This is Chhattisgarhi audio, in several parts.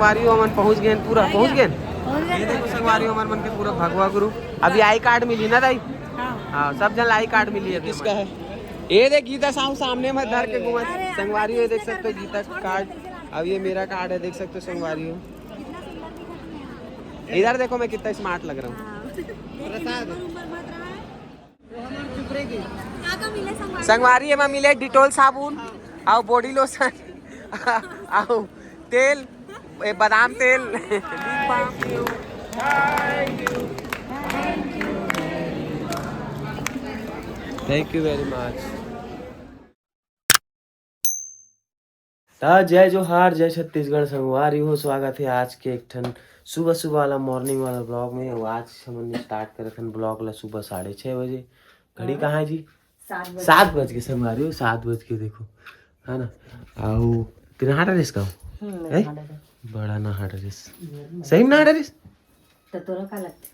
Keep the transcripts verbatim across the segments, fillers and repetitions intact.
संगवारी हो, हमन पहुंच गए हैं, पूरा पहुंच गए हैं। ये देखो संगवारी हो, हमर मन के पूरा भगवा ग्रुप। अभी आई कार्ड मिली ना दाई? हाँ। हाँ, सब जन ला आई कार्ड मिली अभी। किसका है? ये देख गीता साहू सामने में धर के घूमत। संगवारी हो, ये देख सकते हो गीता का कार्ड। अब ये मेरा कार्ड है, देख सकते हो संगवारी हो। इधर देखो, मैं कितना स्मार्ट लग रहा हूँ। संगवारी, एमा मिले डिटोल साबुन, अउ बॉडी लोशन, अउ तेल, ए, बादाम तेल। Thank you very much। त जय जोहार, जय छत्तीसगढ़ संगवारी हो, स्वागत है आज के एक ठन सुबह सुबह वाला, मॉर्निंग वाला ब्लॉग में। अउ आज हमन स्टार्ट करत हन ब्लॉग ला सुबह साढ़े छः बजे। घड़ी हाँ। कहाँ है जी? सात बज सात बज के संगवारी हो, सात बज के देखो, है ना? अउ तें नहा डरेस का? हम्म, मैं हैं? नहा डरेस। बड़ा नहा डरेस। हम्म। सही में नहा डरेस? त तोला का लगथे?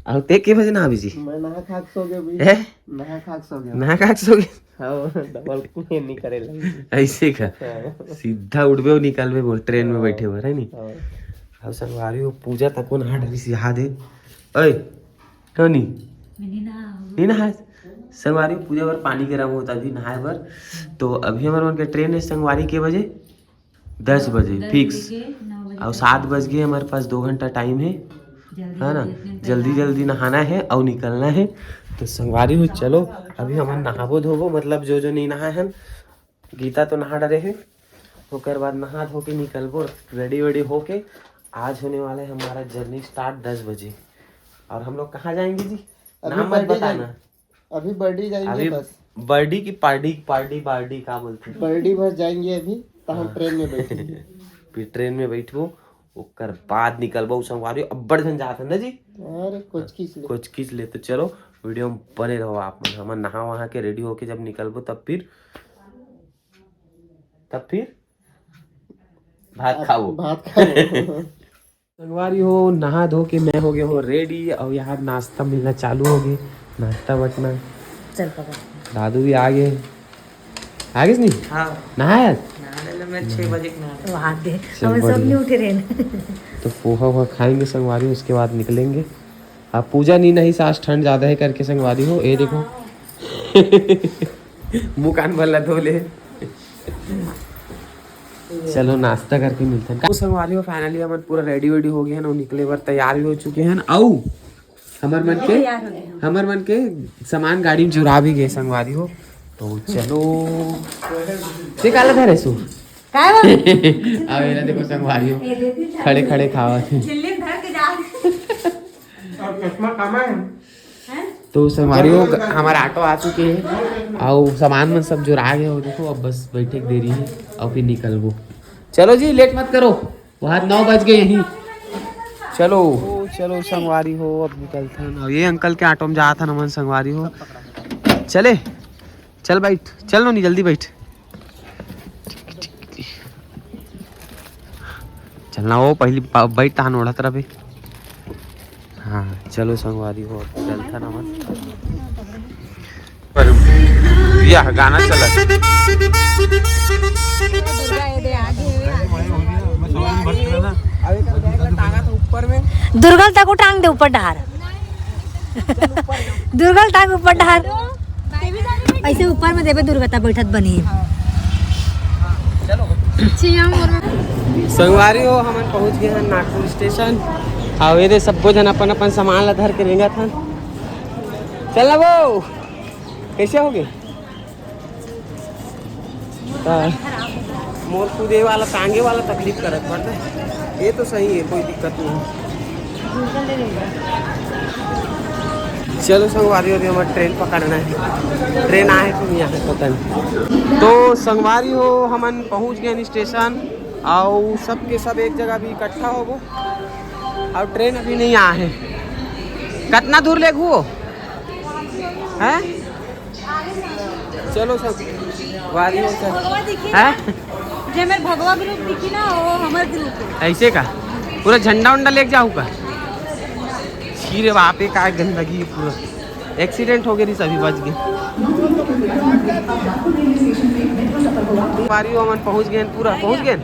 अउ तें के बजे नहाबे जी? मैं नहा खा के सो गया भी। हैं? नहा खा के सो गया। नहा खा के सो गया? हाँ, डबल कुएं नहीं करे लगी। ऐसे का? हाँ। सीधा उठबे अउ निकलबे बोल, ट्रेन में हाँ। बैठे बर, है नी? हाँ। अब संगवारी हो, पूजा तको नहा डरिस, याद है? ओए, टोनी। मैं नहीं नहा। नहीं नहा? संगवारी हो, पूजा बर पानी के रंग होता अभी नहाए बर। तो अभी हमर मन के ट्रेन है संगवारी के बजे? दस बजे दस फिक्स। बजे के, नौ बजे अउ तक। सात बज गए, हमारे पास दो घंटा टाइम है, जल्दी है ना? जल्दी इतने जल्दी तैयार जल्दी नहाना है अउ निकलना है। तो संगवारी हो, चलो अभी हमन नहाबो धोबो, मतलब जो जो नहीं नहाए हन। गीता तो नहा डरे है, ओकर बाद नहा धो के निकलबो, रेडी वेडी होके। आज होने वाला है हमारा जर्नी स्टार्ट दस बजे। और हम लोग कहाँ जाएंगे जी? अभी नाम मत बर्थडे बताना। जाएंगे। अभी बर्डी जाएंगे अभी बस। बर्डी की पार्टी, पार्टी, बर्डी का बोलते हैं? बर्डी बस जाएंगे अभी, तो हम हाँ। ट्रेन में बैठेंगे। फिर ट्रेन में बैठबो, ओकर बाद निकलबो। संगवारी हो, अब्बड़ झन जात हन ना जी। अरे, कोचकिच ले। कोचकिच ले। तो चलो, वीडियो में बने रहो आप मन। हमन नहा वहा के रेडी होके जब निकलबो, तब फिर, तब फिर भात खाबो। भात खाबो। संगवारी हो, नहा धो के मैं हो गया हूँ रेडी। अउ यहाँ नाश्ता मिलना चालू हो गए, नाश्ता बटना। चल पकड़। दादू भी आ गए। आ गए नहीं? हाँ। नहाया? नहाने ले मैं छः बजे के नहा। वहाँ दे। चल, हम सब बढ़िया। नहीं उठे रहे। तो पोहा वोहा खाएंगे संगवारी, उसके बाद निकलेंगे। अब पूजा नहीं, नहीं, आज ठंड ज़्यादा है करके संगवारी हो, ये देखो। हाँ। मुँह कान भर ला धो ले। चलो नाश्ता करके मिलते हैं। तो संगवारी हो, finally हमन पूरा रेडी वेडी हो गए हैं अउ निकले बर तैयार भी हो चुके हैं। अउ हमर मन के, तैयार हो गए हम। हमर मन के सामान गाड़ी में जुरा भी गए संगवारी हो। तो चलो, ते काला धरे सु? काय बा? अब ये देखो संगवारी हो, ये दे दी खड़े खड़े खावा थे। दिल्ली में धर के जा। और चश्मा कहाँ है? तो संगवारी हो, हमारा ऑटो आ चुके हैं, अउ सामान मन सब जुरा गए हो। देखो, अब बस बैठे के देरी है, अउ फिर निकलबो। चलो जी, लेट मत करो, वहाँ नौ बज गए यहीं। चलो, ओ, चलो संगवारी हो, अब निकलथन। अउ ये अंकल के ऑटो में जात हन हमन संगवारी हो। चले, चल बैठ, चल नोनी, जल्दी बैठ। चलना हो, पहली पा-, बैठ तहान ओढ़त रहबे। हाँ, चलो संगवारी हो, चलथन हमन। पर यह गाना चला। दुर्गा ल तको टांग दे ऊपर डहार। दुर्गा ल टांग ऊपर डहार। ऐसे ऊपर में देबे दुर्गा, तब बैठत बनी। संगवारी हो, हमन पहुंच गए हैं नागपुर स्टेशन। अउ ये दे, सब्बो झन अपन अपन सामान ला धर के रेंगत हन। चल ना वो, कैसे हो गए? हाँ। मोर कूदे वाला, टांगे वाला तकलीफ करत बाटे। ये तो सही है, कोई दिक्कत नहीं। चलो संगवारी हो, अभी हमारा ट्रेन पकड़ना है। ट्रेन आए कि नहीं आए, पता नहीं। तो संगवारी हो, हमन पहुंच गए स्टेशन, अउ सबके सब एक जगह भी इकट्ठा होबो, अउ ट्रेन अभी नहीं आए है। कितना दूर लेगू वो? हैं? चलो सब वारी हो सब। भगवा दिखी ना? हैं? जे मेरे भगवा ग्रुप दिखी ना, वो हमारे ग्रुप है। ऐसे का? पूरा झंडा उंडा लेके जाऊ का? छी रे बाप रे, का गंदगी पूरा। एक्सीडेंट हो गए रही, सभी बच गए। वारी हो, हमन पहुंच गए, पूरा पहुंच गए।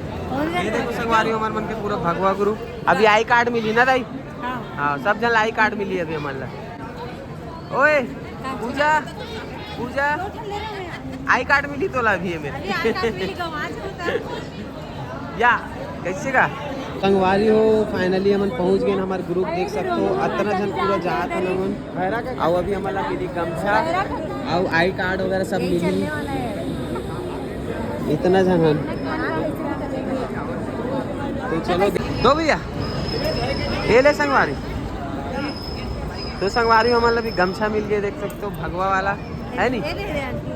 ये देखो संगवारी हो, हमर मन के पूरा भगवा ग्रुप। अभी आई कार्ड मिली ना दाई? हाँ। हाँ, सब झन आई कार्ड मिली अभी हमन ला। ओए पूजा, पूजा, आई कार्ड मिली तोला अभी ये मेरे। अभी आई कार्ड मिली, गंवा चुका। या कैसे का? संगवारी हो, finally हमन पहुंच गए हमारे ग्रुप, देख सकते हो अतना झन पूरा जात हन हमन। अउ अभी हमन ला मिली गमछा, अउ आई कार्ड वगैरह सब मिली। इतना झन हन। तो चलो दे-, दो भैया, ये ले संगवारी। तो संगवारी हमन ला भी गमछा मिल गए, देख सकते हो भगवा वाला, है नी? ये दे दे आंटी।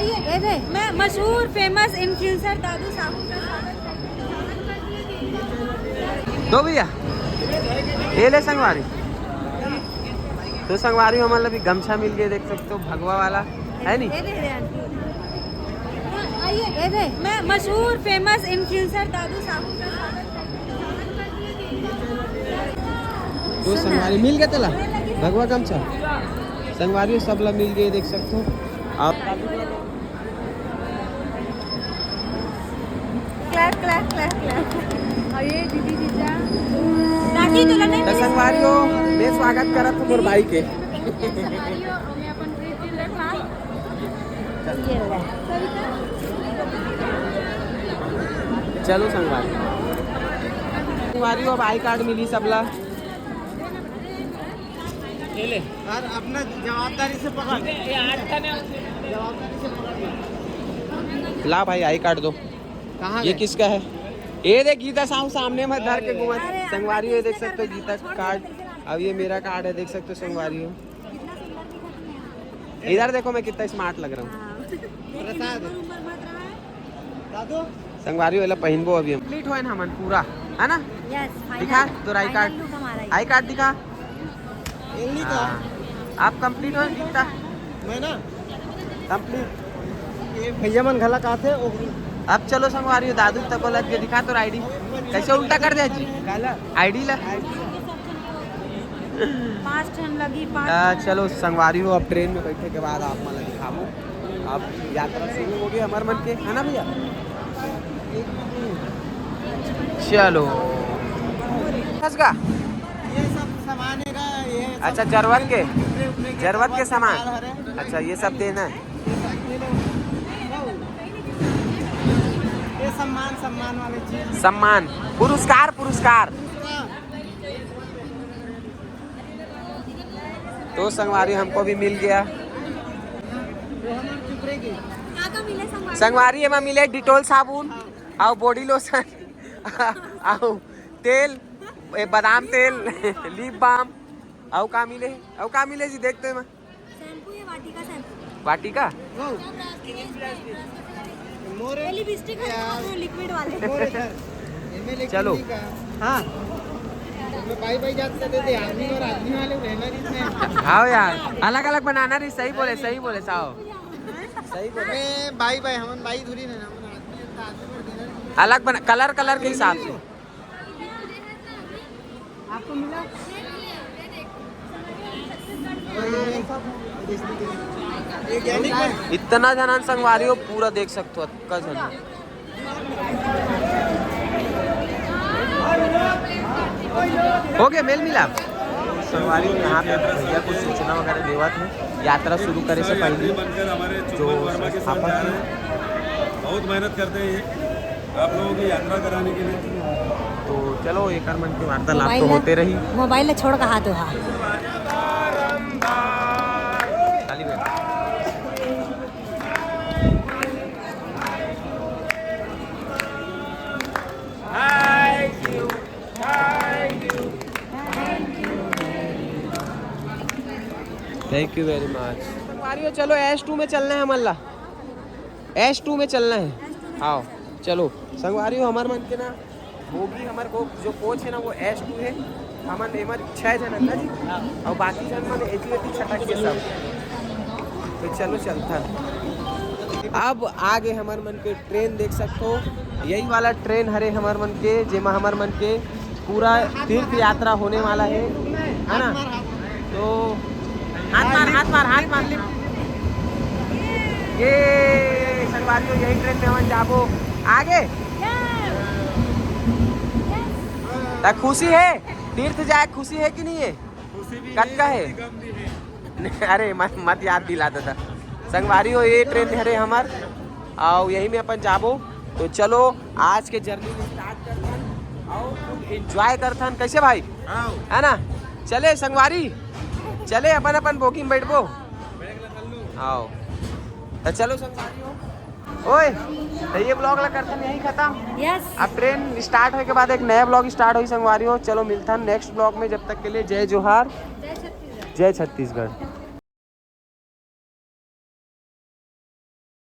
ये दे। मैं मशहूर famous influencer दादू साहू का स्वागत करती हूँ। दो भैया, ये ले संगवारी। तो संगवारी हमन ला भी गमछा मिल गए, देख सकते हो भगवा वाला, है नी? ये दे दे आंटी। ये दे। मैं मशहूर famous influencer दादू साहू का स्वागत करती हूँ। तो संगवारी मिल गए तोला भगवा गमछा। संगवारी सब ला मिल गए, देख सकते हो आप। Clap, clap, clap, clap। और ये दीदी जीजा। राखी दुल्हन है। तो संगवारी हो, मैं स्वागत करत हूँ मोर भाई के। संगवारी हो, मैं अपन प्रीति रखा। ये ले। चलो संगवारी। संगवारी हो, अब आई कार्ड मिली सबला। ये ले। यार, अपना जवाबदारी से पकड़। ये आठ का नहीं। जवाबदारी से पकड़। ला भाई, आई कार्ड दो। कहाँ ये गए? किसका है? ये देख, गीता साहू सामने में धर के घूमा। अरे, संगवारी, ये देख सकते हो, गीता कार्ड। अब ये मेरा कार्ड है, देख सकते हो संगवारी हो। इधर देखो, मैं कितना स्मार्ट लग रहा हूँ। हाँ। प्रसाद। ऊपर मत रहा है। दादू। संगवारी वाला पहिनबो अभी हम। कंप्लीट होए ना हमन पूरा, है ना? यस, दिखा final, तोर आई कार्ड। Final look हमारा ये। आई कार्ड दिखा। एल्ली का। हाँ। आप कंप्लीट हो, दिखता। मैं ना। कंप्लीट। ये भैया मन घला काथे, ओ। अब चलो संगवारी, दादू तको लग के दिखा तोर आईडी। कैसे उल्टा कर दे जी? काला। आईडी ला। पाँच ठन लगी, पाँच आ, ठन। चलो संगवारी हो, अब ट्रेन में बैठे के बाद आप मन ला दिखाबो। अब यात्रा शुरू हो गई हमर मन के, है ना भैया? चलो। फंस गा? ये सब सामान है ना, ये सब अच्छा, जरूरत के? कपड़े उपड़े के जरूरत के जरूरत के सामान? माल हरे। अच्छा, ये सब देना है। ये सम्मान, सम्मान वाले चीज। सम्मान, पुरस्कार, पुरस्कार। तो संगवारी हमको भी मिल गया। वो हमारे चुपरे की। का का मिले संगवारी? संगवारी एमा मिले डिटोल साबुन, अउ बॉडी लोशन, अउ तेल, ए, बादाम तेल, लिप बाम, अउ का मिले, अउ का मिले जी, देखते हैं। शैम्पू या वाटिका शैम्पू? वाटिका? वो। मोरे ये लिपस्टिक है, यार। वो लिक्विड वाले। मोरे सर, एमे लेकिन चलो। नहीं कहा। हाँ। मैं भाई भाई जात कर देते, आदमी और आदमी वाले रहना नहीं है। हाँ यार, अलग अलग बनाना नहीं, सही बोले, सही बोले साहब। सही बोले। मैं भाई भाई, हमन भाई थोड़ी रहना, हमन आदमी रहता, आदमी को देना नहीं। अलग बना, कलर, कलर के हिसाब से। आपको मिला? इतना झन संगवारी हो, पूरा देख सकते हो, अतका झन। हो गया मेल मिलाप। संगवारी हो, यहाँ पे भैया कुछ सूचना वगैरह देवत हे यात्रा शुरू करे से पहले, जो संस्थापक हे। बहुत मेहनत करते हैं ये। आप लोगों की यात्रा कराने के लिए। तो चलो, एकर मन के वार्तालाप तो होते रही। मोबाइल ला छोड़ कहा तो हा। Thank you very much। संगवारी हो, चलो एस टू में चलना है हमन ला। एस टू में चलना है। आओ, चलो संगवारी हो, हमर मन के ना बोगी, हमर को जो कोच है ना, वो एस टू है। हमन एमन छह जन है ना जी, अउ बाकी जन मन एटी एटी छटक के सब। तो चलो चलता। अब आगे हमर मन के ट्रेन देख सकते हो, यही वाला ट्रेन हरे हमर मन के, जेमा हमर मन के पूरा तीर्थ यात्रा होने वाला है, है ना? तो हाथ मार, हाथ मार, हाथ मार। ये संगवारी हो, यही ट्रेन में हमन जाबो आगे। त खुशी हे, तीर्थ जाए खुशी हे कि नहीं हे? कतका हे? अरे मत, मत याद दिला दादा। संगवारी हो, ये ट्रेन हरे हमर, अउ यही में अपन जाबो। तो चलो, आज के जर्नी स्टार्ट करथन अउ फुल एंजॉय करथन। कैसे भाई? है ना? चले संगवारी, चले अपन अपन बोगी में बैठबो। आओ, तो चलो संगवारी हो। ओए, तो ये ब्लॉग ला करथन यही खत्म। यस। अब ट्रेन स्टार्ट होए के बाद एक नया ब्लॉग स्टार्ट होई संगवारी हो। चलो मिलथन नेक्स्ट ब्लॉग में, जब तक के लिए जय जोहार, जय छत्तीसगढ़।